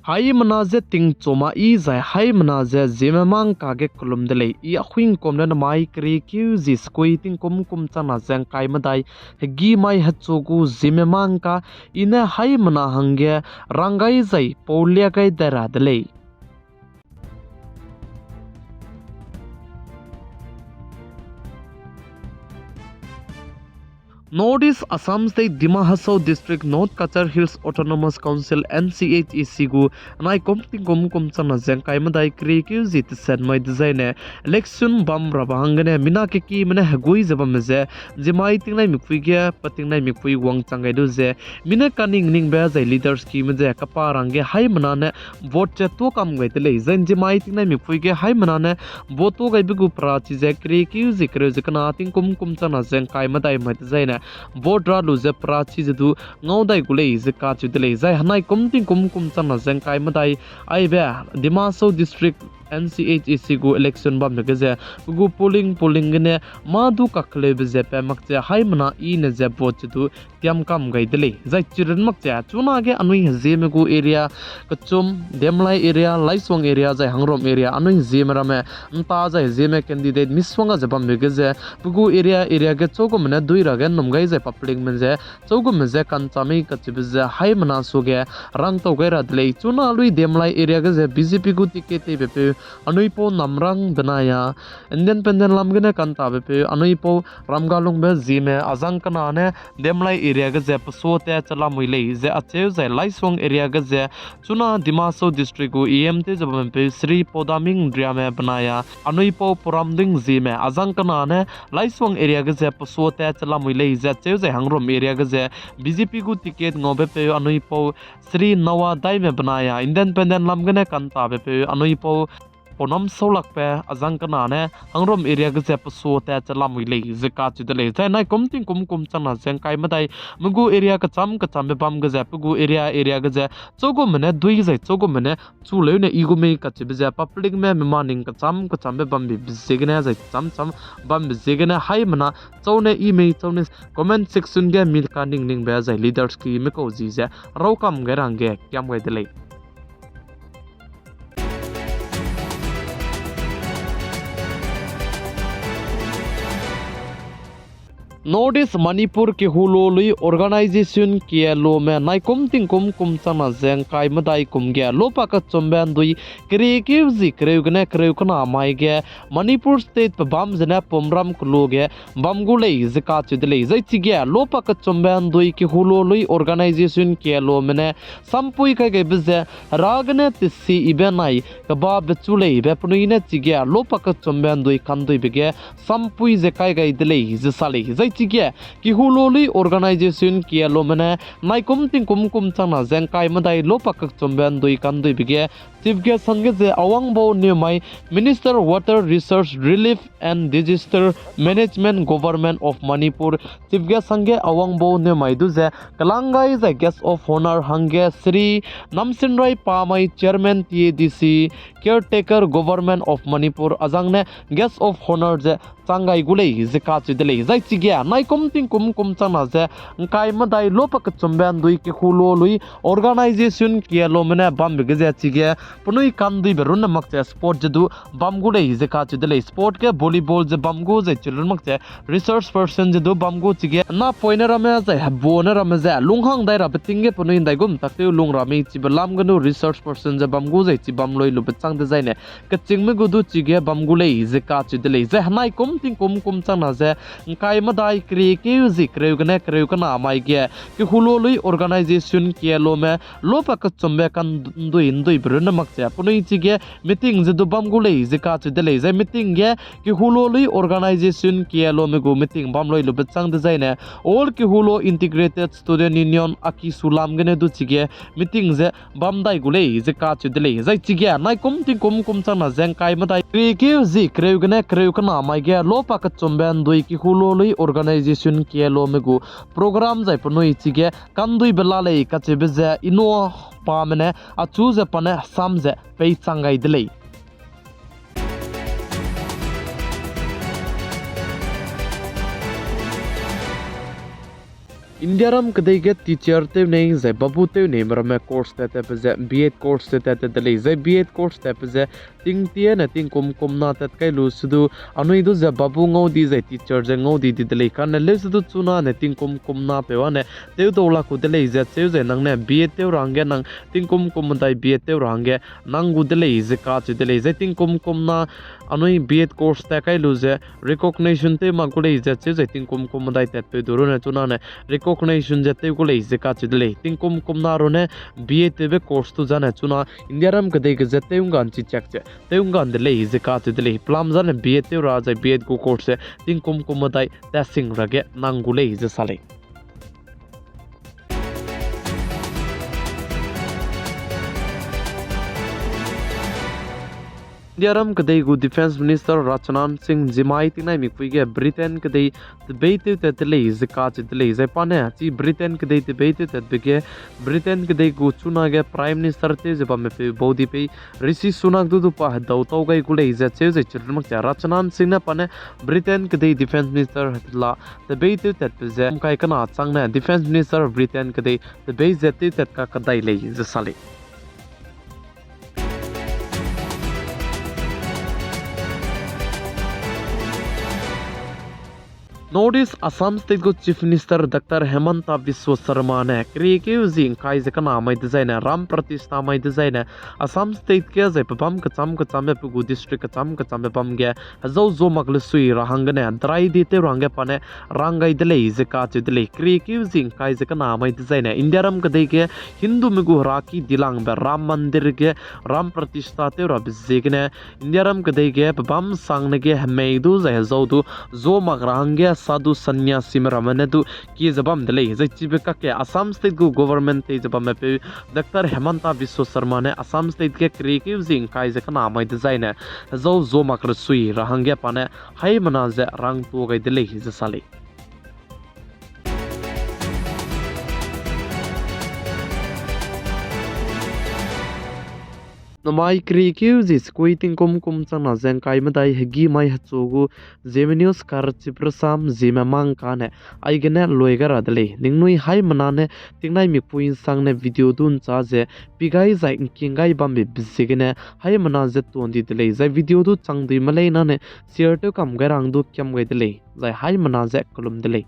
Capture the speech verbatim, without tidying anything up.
Haimena je tingchuma yi zai haimena ze Zeme mangka ge kelum de lei. I Ahuingkum ne namai keriekeu zi sekui tingkum kum changna ze ngkai medai hegî mai hechu gu Zeme mangka, i ne haimena hangge rang gai zai pau lia gai dai ra de lei. North East Assam State Dima Hasao District North Cachar Hills Autonomous Council, N C H A C gu anai kum tingkum kum changna ze ngkai medai keriekeu zi teset mai dezaine election bam rabe hanggene mina kekime ne hegui ze bamme ze, ziemmai tingnai mikpui ge, pa tingnai mikpui wangchang gai du ze, mi ne kaningbe zai leaders kime ze kapa rangge haimena ne vote ze tuâ kam gai de lei. Zai ziemmai tingnai mikpui ge haimena ne vote tuâ gaibe gu perachi ze keriekeu zi kereu ze kena tingkum kum changna ze ngkai medai mai dezaine vote ra lu ze perachi ze du ngau dai gu lei ze kacheu de lei. Zai henai kum tingkum kum changna ze ngkai medai aibe Dima Hasao District N C H A C gu election bambe ge ze pe gu polling polling gene mâ du kakeleube ze pa mak ze haimena i ne ze vote ze du tiam kam gai de lei. Zai chirun mak ze chunage anui Hezieme gu area kechum, Demlai area, Laisong area zai Hangrum area anui Hezieme ramme nta zai Hezieme candidate misongga ze bambe ge ze pe gu area area ge chaugume ne dui ra ge nnum gai zai publicme ze chaugume ze kancha mei kacheube ze haimena suage rangtau gai ra de lei. Chuna lui Demlai area ge ze B J P gu ticket teibe peu anui pau Namrang benai a Indian Pendant lam gene kantabe peu anui pau Ramgalungbe Zeme azang kena ne Demlai area ge ze pesuate chelamui lei ze acheu zai Laisong area ge ze chuna Dima Hasao District gu E M tew ze bamme peu Shri Podaming Riame benai a anui pau Puramding Zeme azang kena ne Laisong area ge ze pesuate chelamui lei ze acheu zai Hangrum area ge ze B J P gu ticket ngaube peu anui pau Shri Noah Daime benai a Indian Pendant lam gene kantabe peu anui pau Ponam Saulakbe azang kena ne Hangrum area ge ze pesuate chelamui lei ze kacheu de lei. Zai nai kum tingkum kum changna ze ngkai medai me gu area kecham kechambe bam ge ze pe gu area area ge ze chaugume ne dui zai chaugume ne chu leu ne i gu mei kacheube ze publicme memaning kecham kechambe bambe ziegene zai cham cham bambe ziegene haimena chau ne i mei chau ne comment section ge mi kaningningbe zai leaders kime kau zi ze raw kam gai ra hangge kiam gai de lei. North East Manipur Kihulo Lui Organization K L O me nai kum tingkum kum changna ze ngkai medai kum ge lopa kechumbe ndui keriekeu zi kereu gene kereu kena mai ge Manipur State pe bam zene pumram kelu ge bam gu lei ze kacheu de lei. Zai chige lopa kechumbe ndui Kihulo Lui Organization K L O me ne sampui kai gaibe ze hera gene tesi ibe nai kebabe chu lei be penui ne chige lopa kechumbe ndui kanduibe ge sampui ze kai gai de lei ze sa lei. Zai chige Kihulo Lui Organization K L O me ne nai kum tingkum kum changna ze ngkai medai lopa kechumbe ndui kanduibe ge Chief Guest hangge ze Awangbou Newmai, Minister Water Resource, Relief and Disaster Management, Government of Manipur, Chief Guest hangge Awangbou Newmai du ze kelang gai zai Guest of Honour hangge Shri Namsinrai Pamai, Chairman T A D C, Caretaker Government of Manipur azang ne Guest of Honour ze chang gai gu lei ze kacheu de lei. Zai chige nai kum tingkum kum changna ze ngkai medai lopa kechumbe ndui Kihulo Lui Organization K L O me ne bambe ge ze chige penui kanduibe runne mak ze sport ze du bam gu lei ze kacheu de lei. Sport ge volleyball ze bam gu zai chirun mak ze resource person ze du bam gu chige napoine ramme zai hebone ramme ze lunghang dai rabe ting ge penui ndaigum tak tew lung ra mei chibe lam genu resource person ze bam gu zai chi bam lui lube chang dezaine kechîngme gu du chige bam gu lei ze kacheu de lei. Zai henai kum tingkum kum changna ze ngkai medai keriekeu zi kereu gene kereu kena mai ge Kihulo Lui Organization K L O me lopa kechumbe kandui nduibe runne mak ze penui chige meeting ze du bam gu lei ze kacheu de lei. Zai meeting ge Kihulo Lui Organization K L O me gu meeting bam lui lube chang dezaine All Kihulo Integrated Student Union, AKISU lam gene du chige meeting ze bam dai gu lei ze kacheu de lei. Zai chige nai kum tingkum kum changna ze ngkai medai keriekeu zi kereu gene kereu kena mai ge lopa kechumbe ndui Kihulo Lui Organization K L O me gu program zai penui chige kanduibe la lei kacheube ze Ino Pame ne achu ze pa ne sam ze peichang gai de lei. Indiaram kedei ge teacher tew nei zai babu tew neime ramme course tat tatbe ze B.Ed course ze tat tat de lei, zai B.Ed course tatbe ze tingtie ne tingkum kumna tat kai lu sedu, anui du ze babu ngau di zai teacher ze ngau di di de lei. Kane leu sedu chuna ne tingkum kumna peu â ne tewdau lak gu de lei ze cheu zai nang ne B.Ed tew ra hangge nang tingkum kum medai B.Ed tew ra hangge nang gu de lei ze kacheu de lei. Zai tingkum kumna anui B.Ed course tat kai lu ze recognition tew mak gu lei ze cheu zai tingkum kum medai tatpeu du rune chuna ne recognition ze tew gu lei ze kacheu de lei. Tingkum kumna rune B.Ed tewbe course tu zane chuna Indiaram kedei ge ze tew ngga nchi chak ze tew ngga de lei ze kacheu de lei. Pelam zane B.Ed tew ra zai B.Ed gu course ze tingkum kum medai tatsing ra ge nang gu lei ze sa lei. Indiaram kedei gu Defence Minister Rajnath Singh zimai tingnai mikpui ge Britain kedei tebeîtew tat de lei ze kacheu de lei. Zai pa ne chi Britain kedei tebeîtew tatbe ge Britain kedei gu chunage Prime Minister tew ze bamme peu baudipeu Rishi Sunak du du pa hedau tau gai gu lei ze cheu zai chirun mak ze Rajnath Singh ne pa ne Britain kedei Defence Minister hetela tebeîtew tatbe ze mkai kena chang ne Defence Minister Britain kedei tebeî ze tew tat ka kedai lei ze sa lei. North East Assam State gu Chief Minister Doctor Himanta Biswa Sarma ne keriekeu zi ngkai ze kena mai dezaine ram pratishtha mai dezaine Assam State ge zai pebâm kecham kechambe pe gu district kecham kechambe bam ge hezau zuamak lesui ra hanggene dry day tew ra hangge pa ne rang gai de lei ze kacheu de lei. Keriekeu zi ngkai ze kena mai dezaine Indiaram kedei ge Hindume gu heraki dilangbe Ram Mandir ge ram pratishtha tew rabe ziegene Indiaram kedei ge pebâm sangne ge hemei du zai hezau du zuamak ra hangge sadhu sannyasime ramme ne du kie ze bam de lei. Zai chibe kakge Assam State gu government tei ze bamme peu Doctor Himanta Biswa Sarma ne Assam State ge keriekeu zi ngkai ze kena mai dezaine hezau zuamak resui ra hangge pa ne haimena ze rangtuâ gai de lei ze sa lei. Namai keriekeu zi sekui tingkum kum changna ze ngkai medai hegî mai hechu gu Zeme News kar chiprasam Zeme mang kane aigene lui gai ra de lei. Ningnui haimena ne tingnai mikpui nsangne video du nchâ ze pi gai zai ngking gai bambe ziegene haimena ze tuan di de lei. Zai video du changduime leine ne share tew kam gai ra hang du kiam gai de lei. Zai haimena ze kelum de lei.